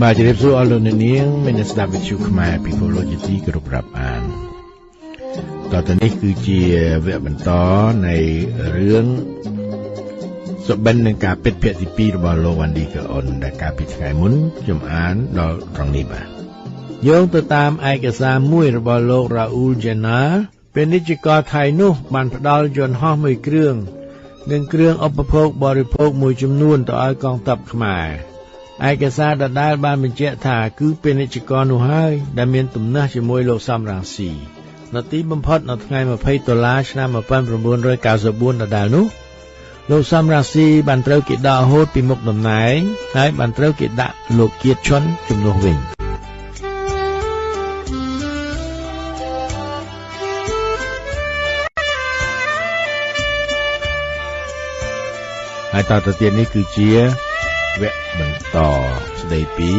បាទជម្រាបសួរអស់លោកអ្នកនាងមានអ្នកស្ដាប់វិទ្យុខ្មែរពិភពលោកជាទីគោរពរាប់អានតទៅនេះគឺជាវគ្គបន្តនៃរឿងសុបិននឹងការពិតភាគទី2របស់លោកវ៉ាន់ឌីកអុនដែលកាលពីថ្ងៃមុនខ្ញុំអានដល់ត្រង់នេះបាទយោងទៅតាមឯកសារមួយរបស់លោករ៉ាអ៊ូលជេណាពាណិជ្ជករថៃនោះបានផ្ដល់យន្តហោះមួយគ្រឿងនិងគ្រឿងឧបភោគបរិភោគមួយចំនួនទៅឲ្យកងទ័ពខ្មែរឯកសារដដែលបានបញ្ជាក់ថាគឺពាណិជ្ជករនោះហើយដែលមានទំនាស់ជាមួយលោកសំរងស៊ីនៅទីបំផុតនៅថ្ងៃ20ដុល្លារឆ្នាំ1994ដដែលនោះលោកសំរងស៊ីបានត្រូវគេដកហូតពីមុខតំណែងហើយបានត្រូវគេដាក់លោកជាតិឈុនជំនួសវិញហើយតទៅទៀតនេះគឺជាវគ្គបន្តស្ដីពី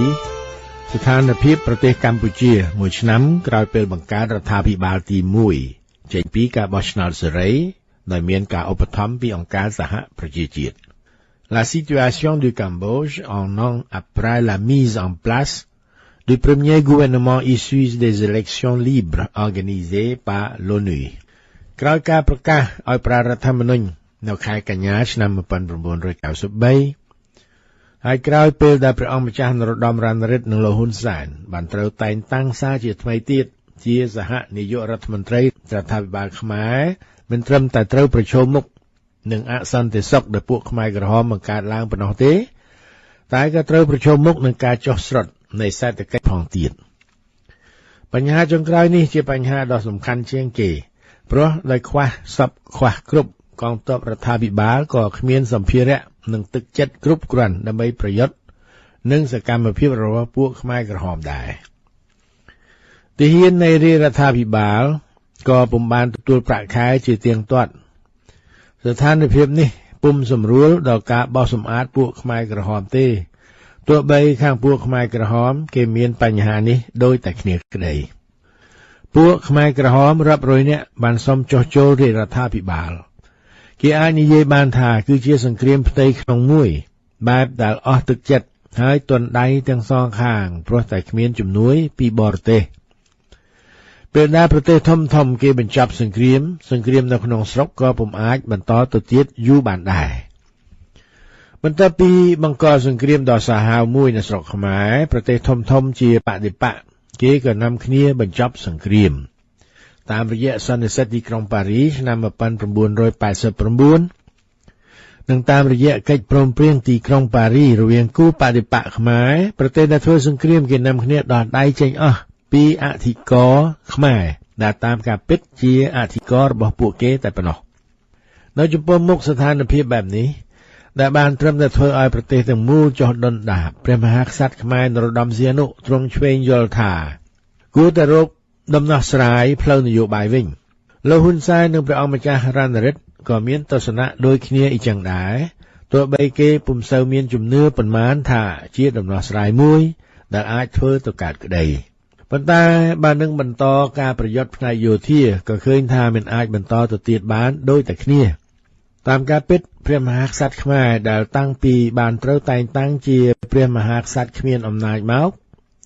ស្ថានភាពប្រទេសកម្ពុជាមួយឆ្នាំក្រោយពេលបង្កើតរដ្ឋាភិបាលទី1ចេញពីការបោះឆ្នោតសេរីដោយមានការឧបត្ថម្ភពីអង្គការសហប្រជាជាតិ La situation du Cambodge un an après la mise en place du premier gouvernement issu des élections libres organisées par l'ONU ក្រោយការប្រកាសឲ្យប្រើរដ្ឋធម្មនុញ្ញនៅខែកញ្ញាឆ្នាំ1993ហើយក្រោយពេលដែលព្រះអង្គម្ចាស់នរោត្តមរណឫទ្ធិនិងលោកហ៊ុនសែនបានត្រូវតែងតាំងសារជាថ្មីទៀតជាសហនាយករដ្ឋមន្ត្រីរដ្ឋាភិបាលខ្មែរមិនត្រឹមតែត្រូវប្រឈមមុខនឹងអសន្តិសុខដែលពួកខ្មែរក្រហមបង្កើតឡើងប៉ុណ្ណោះទេតែក៏ត្រូវប្រឈមមុខនឹងការចុះស្រុតនៃសេដ្ឋកិច្ចផងទៀតបញ្ហាចុងក្រោយនេះជាបញ្ហាដ៏សំខាន់ជាងគេព្រោះដោយខ្វះសពខ្វះគ្រប់កងទ័ពរដ្ឋាភិបាលក៏គ្មានសម្ភារៈនិងទឹកចិត្តគ្រប់គ្រាន់ដើម្បីប្រយុទ្ធនឹងសកម្មភាពរបស់ពួកខ្មែរក្រហមដែរទាហាននៃរាជរដ្ឋាភិបាលក៏ពុំបានទទួលប្រាក់ខែជាទៀងទាត់ស្ថានភាពនេះពុំសម្រួលដល់ការបោសសម្អាតពួកខ្មែរក្រហមទេទោះបីខាងពួកខ្មែរក្រហមគេមានបញ្ហានេះដោយតែគ្នាក្តីពួកខ្មែរក្រហមរាប់រយនាក់បានសុំចុះចូលរាជរដ្ឋាភិបាលគេអាចនិយាយបានថាគឺជាសង្គ្រាមផ្ទៃក្នុងមួយបែបដែលអស់ទឹកចិត្តហើយទន់ដៃទាំងសងខាងព្រោះតែគ្មានជំនួយពីបរទេសពេលដែលប្រទេសធំៗគេបញ្ចប់សង្គ្រាមនៅក្នុងស្រុកក៏ពុំអាចបន្តទៅទៀតយូរបានដែរបន្ទាប់ពីបង្កសង្គ្រាមដ៏សាហាវមួយនៅស្រុកខ្មែរប្រទេសធំៗជាបដិបក្ខគេក៏នាំគ្នាបញ្ចប់សង្គ្រាមតាមរយៈសន្និសីទទីក្រុងប៉ារីសឆ្នាំ1989និងតាមរយៈកិច្ចព្រមព្រៀងទីក្រុងប៉ារីសរវាងគូបដិបក្ខខ្មែរប្រទេសដែលធ្វើសង្គ្រាមគេនាំគ្នាដោះដៃចេញអស់ពីអធិករខ្មែរដែលតាមការពិតជាអធិកររបស់ពួកគេតែប៉ុណ្ណោះនៅចំពោះមុខស្ថានភាពបែបនេះដែលបានត្រឹមតែធ្វើឲ្យប្រទេសទាំងមូលចុះដុនដាបព្រះមហាក្សត្រខ្មែរនរោត្តមសីហនុទ្រង់ឆ្វេងយល់ថាគួរតែរកដំណោះស្រាយផ្លូវនយោបាយវិញលោកហ៊ុនសែននិងព្រះអង្គម្ចាស់រណឫទ្ធិក៏មានទស្សនៈដូចគ្នាអ៊ីចឹងដែរទោះបីគេពុំសូវមានជំនឿប៉ុន្មានថាជាដំណោះស្រាយមួយដែលអាចធ្វើទៅកើតក្តីប៉ុន្តែបើនឹងបន្តការប្រយុទ្ធផ្នែកយោធាក៏ឃើញថាមិនអាចបន្តទៅទៀតបានដូចតែគ្នាតាមការពិតព្រះមហាក្សត្រខ្មែរដែលតាំងពីបានត្រូវតែងតាំងជាព្រះមហាក្សត្រគ្មានអំណាចមក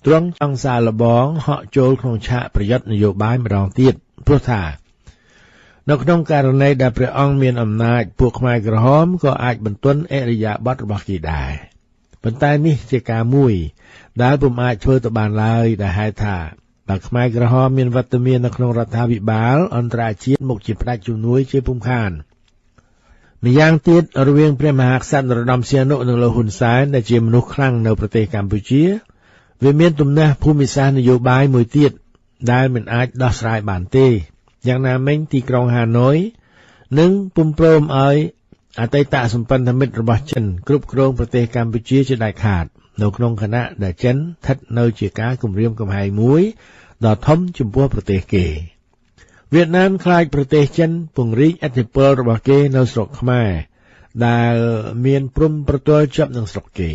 ទ្រង់ចង់សាឡបងហក់ចូលក្នុងឆាកប្រយុទ្ធនយោបាយម្ដងទៀតព្រោះថានៅក្នុងករណីដែលព្រះអង្គមានអំណាចពួកខ្មែរក្រហមក៏អាចបន្ទន់ឥរិយាបថរបស់គេដែរប៉ុន្តែនេះជាការមួយដែលពុំអាចធ្វើទៅបានឡើយដែលហេតុថាបើខ្មែរក្រហមមានវត្តមាននៅក្នុងរដ្ឋាភិបាលអន្តរជាតិមុខជាផ្ដាច់ជំនួយជាពុំខានម្យ៉ាងទៀតរវាងព្រះមហាក្សត្រនរោត្តមសីហនុនិងលោកហ៊ុនសែនដែលជាមនុស្សខ្លាំងនៅប្រទេសកម្ពុជាវាមានទំនាស់ភូមិសាស្ត្រនយោបាយមួយទៀតដែលមិនអាចដោះស្រាយបានទេយ៉ាងណាមិញទីក្រុងហាណូយនឹងពុំព្រមឲ្យអតីតសម្ព័ន្ធមិត្តរបស់ចិនគ្រប់គ្រងប្រទេសកម្ពុជាជាដាច់ខាតនៅក្នុងខណៈដែលចិនស្ថិតនៅជាការគំរាមកំហែងមួយដ៏ធំចំពោះប្រទេសគេវៀតណាមខ្លាចប្រទេសចិនពង្រីកឥទ្ធិពលរបស់គេនៅស្រុកខ្មែរដែលមានព្រំប្រទល់ជាប់នឹងស្រុកគេ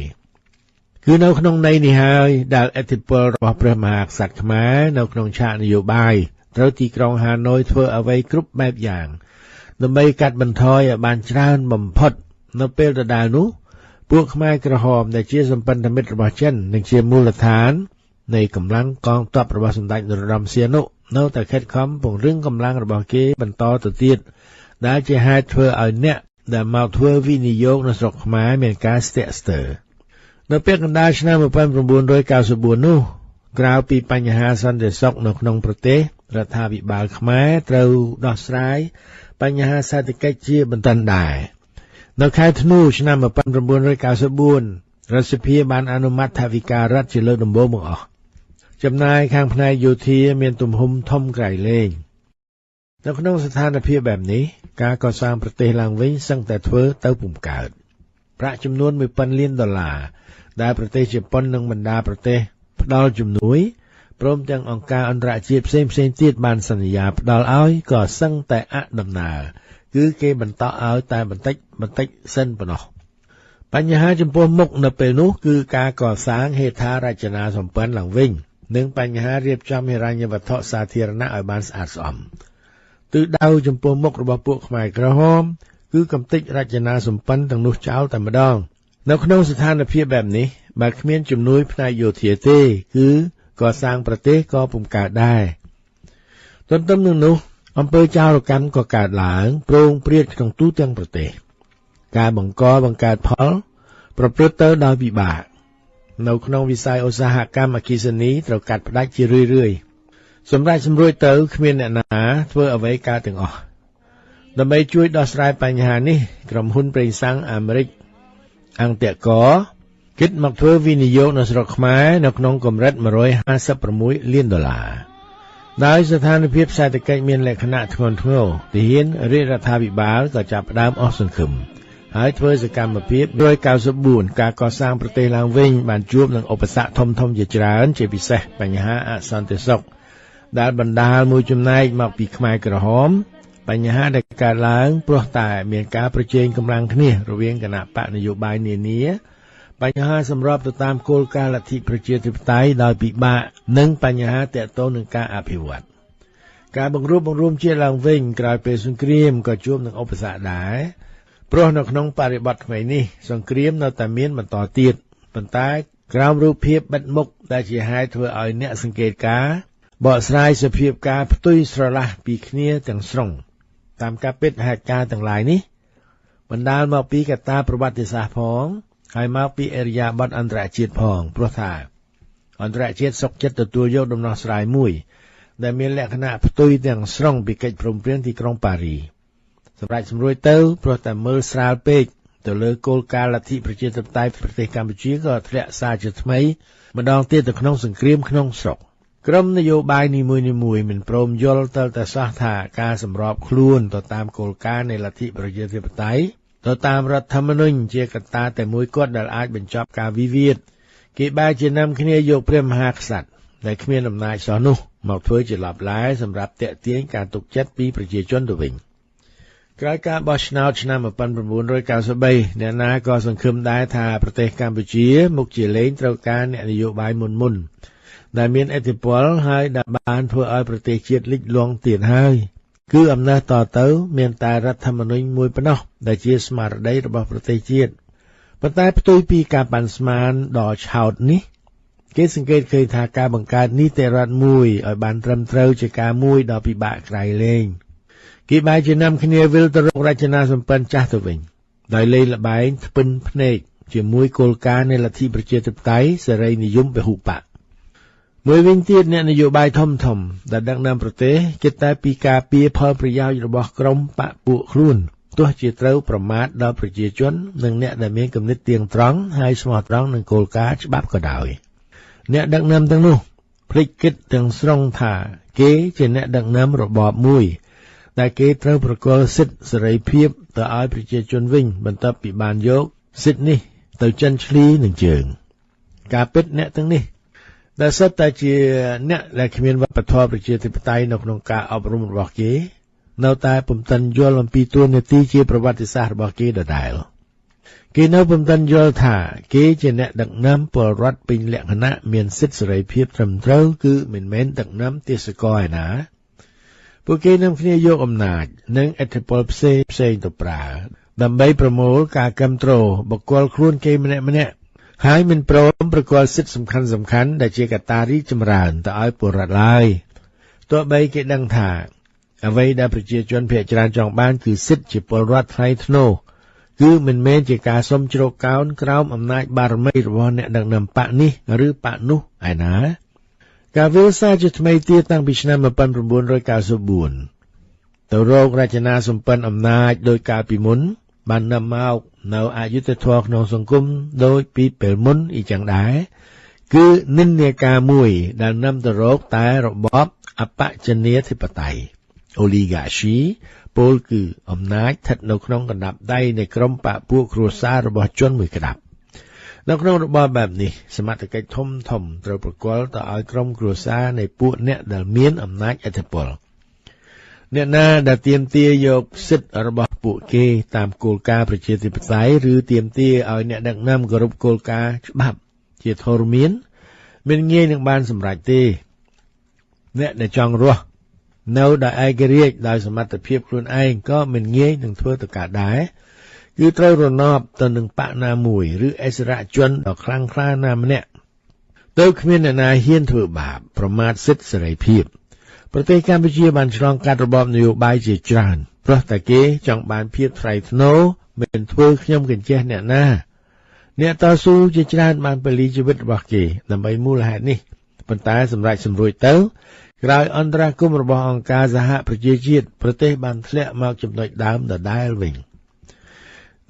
គឺនៅក្នុងន័យនេះហើយដែលឥទ្ធិពលរបស់ព្រះមហាក្សត្រខ្មែរនៅក្នុងឆាកនយោបាយត្រូវទីក្រុងហាណូយធ្វើអ្វីគ្រប់បែបយ៉ាងដើម្បីកាត់បន្ថយឲ្យបានច្រើនបំផុតនៅពេលដដែលនោះ ពួកខ្មែរក្រហមដែលជាសម្ព័ន្ធមិត្តរបស់ចិននិងជាមូលដ្ឋាននៃកម្លាំងកងទ័ពរបស់សម្ដេចនរោត្តមសីហនុនៅតែខិតខំពង្រឹងកម្លាំងរបស់គេបន្តទៅទៀតដែលជាហេតុធ្វើឲ្យអ្នកដែលមកធ្វើវិនិយោគនៅស្រុកខ្មែរមានការស្ទាក់ស្ទើរនៅពាក់កណ្ដាលឆ្នាំ1994នោះក្រៅពីបញ្ហាសន្តិសុខនៅក្នុងប្រទេសរដ្ឋាភិបាលខ្មែរត្រូវដោះស្រាយបញ្ហាសេដ្ឋកិច្ចជាបន្ទាន់ដែរនៅខែធ្នូឆ្នាំ1994រដ្ឋសភាបានអនុម័តថវិការដ្ឋជាលើកដំបូងបង្អស់ចំណាយខាងផ្នែកយោធាមានទំហំធំក្រៃលែងនៅក្នុងស្ថានភាពបែបនេះការកសាងប្រទេសឡើងវិញសឹងតែធ្វើទៅពុំកើតប្រាក់ចំនួន 1,000 លានដុល្លារដែលប្រទេសជប៉ុននិងបណ្ដាប្រទេសផ្ដល់ជំនួយព្រមទាំងអង្គការអន្តរជាតិផ្សេងៗទៀតបានសន្យាផ្ដល់ឲ្យក៏សឹងតែអដំណើរគឺគេបន្តឲ្យតែបន្តិចបន្តិចសិនប៉ុណ្ណោះបញ្ហាចំពោះមុខនៅពេលនោះគឺការកសាងហេដ្ឋារចនាសម្ព័ន្ធឡើងវិញនិងបញ្ហារៀបចំហិរញ្ញវត្ថុសាធារណៈឲ្យបានស្អាតស្អំទិសដៅចំពោះមុខរបស់ពួកខ្មែរក្រហមគឺកំទេចរចនាសម្ព័ន្ធទាំងនោះចោលតែម្ដងនៅក្នុងស្ថានភាពបែបនេះបើគ្មានជំនួយផ្នែកយោធាទេគឺកសាងប្រទេសក៏ពុំកើតដែរទន្ទឹមនឹងនោះអំពើចោរកម្មក៏កើតឡើងព្រោងព្រាតក្នុងទូទាំងប្រទេសការបង្កបង្កើតផលប្រព្រឹត្តទៅដោយពិបាកនៅក្នុងវិស័យឧស្សាហកម្មអគ្គិសនីត្រូវកាត់ផ្តាច់ជារឿយៗសម្រាប់សម្រួចទៅគ្មានអ្នកណាធ្វើអ្វីកើតទាំងអស់ដើម្បីជួយដោះស្រាយបញ្ហានេះក្រុមហ៊ុនប្រេងសាំងអាមេរិកអង្គតកគិតមកធ្វើវិនិយោគនៅស្រុកខ្មែរនៅក្នុងកម្រិត156លានដុល្លារដោយស្ថានភាពសេដ្ឋកិច្ចមានលក្ខណៈធ្ងន់ធ្ងរទាហានរាជរដ្ឋាភិបាលក៏ចាប់ផ្ដើមអស់សង្ឃឹមហើយធ្វើសកម្មភាព194ការកសាងប្រទេសឡើងវិញបានជួបនឹងឧបសគ្គធំៗជាច្រើនជាពិសេសបញ្ហាអសន្តិសុខដែលបណ្ដាលមួយចំណែកមកពីខ្មែរក្រហមបញ្ហាដែលកើតឡើងព្រោះតែមានការប្រជែងកម្លាំងគ្នារវាងគណៈបកនយោបាយនានាបញ្ហាសម្របទៅតាមគោលការណ៍លទ្ធិប្រជាធិបតេយ្យដោយពិបាកនិងបញ្ហាទាក់ទងនឹងការអភិវឌ្ឍការបង្រួបបង្រួមជាតិឡើងវិញក្រោយពេលសង្គ្រាមក៏ជួបនឹងឧបសគ្គដែរព្រោះនៅក្នុងបរិបទថ្មីនេះសង្គ្រាមនៅតែមានបន្តទៀតប៉ុន្តែក្រោមរូបភាពបិទមុខដែលជាហេតុធ្វើឲ្យអ្នកសង្កេតការបកស្រាយសភាពការផ្ទុយស្រឡះពីគ្នាទាំងស្រុងតាមការពិតហេតុការណ៍ទាំងឡាយនេះបណ្ដាលមកពីកត្តាប្រវត្តិសាស្ត្រផងហើយមកពីឥរិយាបថអន្តរជាតិផងព្រោះថាអន្តរជាតិសុខចិត្តទទួលយកដំណោះស្រាយមួយដែលមានលក្ខណៈផ្ទុយទាំងស្រុងពីកិច្ចព្រមព្រៀងទីក្រុងប៉ារីសម្រាប់សម្រួយទៅព្រោះតែមើលស្រាលពេកទៅលើគោលការណ៍លទ្ធិប្រជាធិបតេយ្យប្រទេសកម្ពុជាក៏ធ្លាក់សារជាថ្មីម្ដងទៀតទៅក្នុងសង្គ្រាមក្នុងស្រុកក្រុមនយោបាយនីមួយៗមិនព្រមយល់ទៅតែសោះថាការសម្របខ្លួនទៅតាមគោលការណ៍នៃលទ្ធិប្រជាធិបតេយ្យទៅតាមរដ្ឋធម្មនុញ្ញជាកត្តាតែមួយគត់ដែលអាចបញ្ចប់ការវិវាទគេបែរជានាំគ្នាយកព្រះមហាក្សត្រដែលគ្មានអំណាចសោះនោះមកធ្វើជាឡប់ឡែសម្រាប់ទាក់ទាញការទុកចិត្តពីប្រជាជនទៅវិញក្រោយការបោះឆ្នោតឆ្នាំ1993អ្នកណាក៏សង្ឃឹមដែរថាប្រទេសកម្ពុជាមុខជាលែងត្រូវការអ្នកនយោបាយមុនៗដែលមានឥទ្ធិពលហើយដែលបានធ្វើឲ្យប្រទេសជាតិលិចលង់ទៀតហើយគឺអំណះតទៅមានតែរដ្ឋធម្មនុញ្ញមួយប៉ុណ្ណោះដែលជាស្មារតីរបស់ប្រទេសជាតិប៉ុន្តែផ្ទុយពីការប៉ាន់ស្មានដ៏ឆោតនេះគេសង្កេតឃើញថាការបង្កើតនីតិរដ្ឋមួយឲ្យបានត្រឹមត្រូវជាការមួយដ៏ពិបាកក្រៃលែងគេបែរជានាំគ្នាវិលទៅរករចនាសម្ព័ន្ធចាស់ទៅវិញដោយលេងល្បែងថ្ពិនភ្នែកជាមួយគោលការណ៍នៃលទ្ធិប្រជាធិបតេយ្យសេរីនិយមពហុបក្សមួយវិញទៀតអ្នកនយោបាយធំៗដែលដឹកនាំប្រទេសគិតតែពីការពារផលប្រយោជន៍របស់ក្រុមបក្សពួកខ្លួនទោះជាត្រូវប្រមាថដល់ប្រជាជននិងអ្នកដែលមានគំនិតទៀងត្រង់ហើយស្មោះត្រង់នឹងគោលការណ៍ច្បាប់ក៏ដោយអ្នកដឹកនាំទាំងនោះភ្លេចគិតទាំងស្រុងថាគេជាអ្នកដឹកនាំរបបមួយដែលគេត្រូវប្រគល់សិទ្ធិសេរីភាពទៅឲ្យប្រជាជនវិញបន្ទាប់ពីបានយកសិទ្ធិនេះទៅចិនឆ្លីនឹងជើងការពិតអ្នកទាំងនេះដែលសុទ្ធតែជាអ្នកដែលគ្មានវប្បធម៌ប្រជាធិបតេយ្យនៅក្នុងការអប់រំរបស់គេនៅតែពុំទាន់យល់អំពីតួនាទីជាប្រវត្តិសាស្ត្ររបស់គេដដែលគេនៅពុំទាន់យល់ថាគេជាអ្នកដឹកនាំពលរដ្ឋពេញលក្ខណៈមានសិទ្ធិសេរីភាពត្រឹមត្រូវគឺមិនមែនដឹកនាំទេសកលឯណាពួកគេនាំគ្នាយកអំណាចនិងឥទ្ធិពលផ្សេងៗទៅប្រើ ដើម្បីប្រមូលការគ្រប់គ្រងបុគ្គលខ្លួនគេម្នាក់ៗហើយមិនព្រមប្រគល់សិទ្ធិសំខាន់ៗដែលជាកត្តារីកចម្រើនទៅឲ្យពលរដ្ឋឡើយទោះបីគេដឹងថាអ្វីដែលប្រជាជនភាគច្រើនចង់បានគឺសិទ្ធិជាពលរដ្ឋថ្លៃថ្នូរគឺមិនមែនជាការសុំជ្រកកោនក្រោមអំណាចបារមីរបស់អ្នកដឹកនាំបក្សនេះឬបក្សនោះឯណាការវិលសារជាថ្មីទៀតតាំងពីឆ្នាំ1994ទៅរករចនាសម្ព័ន្ធអំណាចដោយកាលពីមុនបាននាំមកនៅអយុត្តិធម៌ក្នុងសង្គមដោយពីពេលមុនអ៊ីចឹងដែរគឺនិន្នាការមួយដែលនាំទៅរកតែរបបអបជនាធិបតេយ្យ oligarchy ពលគឺអំណាចស្ថិតនៅក្នុងកណ្ដាប់ដៃនៃក្រុមបក្សពួកគ្រួសាររបស់ជនមួយក្តាប់នៅក្នុងរបបបែបនេះសមត្ថកិច្ចធំត្រូវប្រគល់ទៅឲ្យក្រុមគ្រួសារនៃពួកអ្នកដែលមានអំណាចឥទ្ធិពលអ្នកណាដែលទាមទារយកសិទ្ធិរបស់ពួកគេតាមគោលការណ៍ប្រជាធិបតេយ្យឬទាមទារឲ្យអ្នកដឹកនាំគោរពគោលការណ៍ច្បាប់ជាធរមានមិនងាយនឹងបានសម្រេចទេអ្នកដែលចង់រស់នៅដោយឯករាជ្យដោយសមត្ថភាពខ្លួនឯងក៏មិនងាយនឹងធ្វើទៅកើតដែរគឺត្រូវរណបទៅនឹងបក្សណាមួយឬអិសរាជជនដ៏ខ្លាំងក្លាណាម្នាក់ទៅគ្មានអ្នកណាហ៊ានធ្វើបាបប្រមាថសិទ្ធិសេរីភាពប្រទេសកម្ពុជាបានឆ្លងកាត់របបនយោបាយជាច្រើនព្រោះតែគេចង់បានភាពថ្លៃថ្នូរមិនធ្វើខ្ញុំកញ្ចេះអ្នកណាអ្នកតស៊ូជាច្រើនបានពលីជីវិតរបស់គេដើម្បីមូលហេតុនេះប៉ុន្តែសម្រាប់សម្រួចទៅក្រោយអន្តរាគមន៍របស់អង្គការសហប្រជាជាតិប្រទេសបានធ្លាក់មកចំណុចដើមដដែលវិញ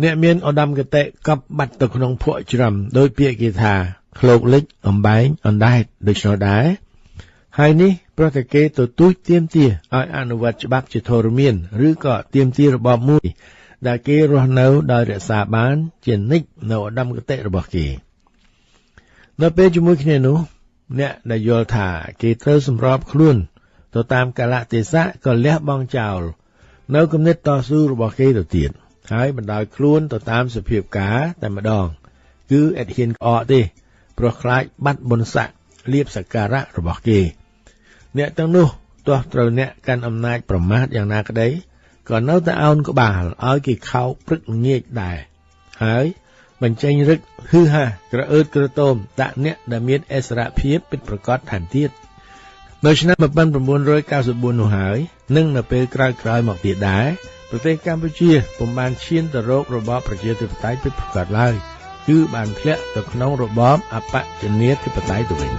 អ្នកមានឧត្តមគតិកប់បាត់ទៅក្នុងភក់ជ្រំដោយពាក្យគេថាឃ្លោកលិចអំបែងអណ្ដែតដូច្នោះដែរហើយនេះព្រោះតែគេទទូចទាមទារឲ្យអនុវត្តច្បាប់ជាធរមានឬក៏ទាមទាររបបមួយដែលគេរស់នៅដោយរក្សាបានជានិច្ចនៅឧត្តមគតិរបស់គេនៅពេលជាមួយគ្នានោះអ្នកដែលយល់ថាគេត្រូវសម្របខ្លួនទៅតាមកាលៈទេសៈក៏លះបង់ចោលនៅគំនិតតស៊ូរបស់គេទៅទៀតហើយបណ្ដោយខ្លួនទៅតាមសភាពការតែម្ដងគឺឥតហ៊ានក្អកទេព្រោះខ្លាចបាត់បុណ្យស័ក្តិលៀបសក្ការៈរបស់គេអ្នកទាំងនោះទោះត្រូវអ្នកកាន់អំណាចប្រមាថយ៉ាងណាក្តីក៏នៅតែអោនក្បាលឲ្យគេខោកព្រឹកល្ងាចដែរហើយបញ្ចេញរឹកហឺហាក្រអឺតក្រទមដាក់អ្នកដែលមានអិសរភាពពិតប្រាកដថែមទៀតនៅឆ្នាំ1994នោះហើយនិងនៅពេលក្រោយៗមកទៀតដែរប្រទេសកម្ពុជាពុំបានឈានទៅរករបបប្រជាធិបតេយ្យពិតប្រាកដឡើយគឺបានធ្លាក់ទៅក្នុងរបបអបជនាធិបតេយ្យទៅវិញ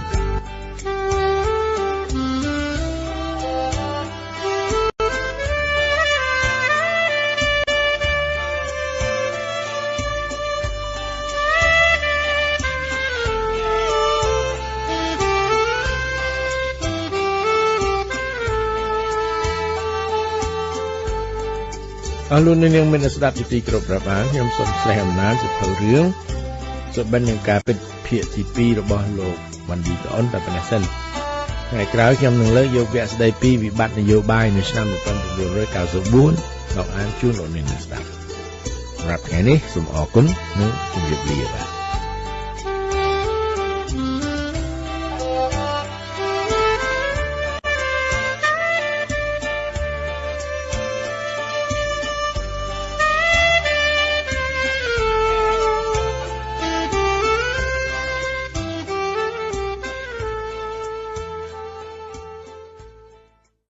អស់លោកអ្នកនាងមានស្ដាប់ជាទីគោរពរាប់អានខ្ញុំសូមស្លេះអំណាចសភៅរឿងសុបិននឹងការពិតភាគទី2របស់លោកវណ្ឌីកអុនតែប៉ុណ្ណេះសិនថ្ងៃក្រោយខ្ញុំនឹងលើកយកវគ្គស្ដីពីវិបត្តិនយោបាយនៅឆ្នាំ1994មកអានជូនលោកអ្នកនាងស្ដាប់សម្រាប់ថ្ងៃនេះសូមអរគុណនិងជម្រាបលាបាទ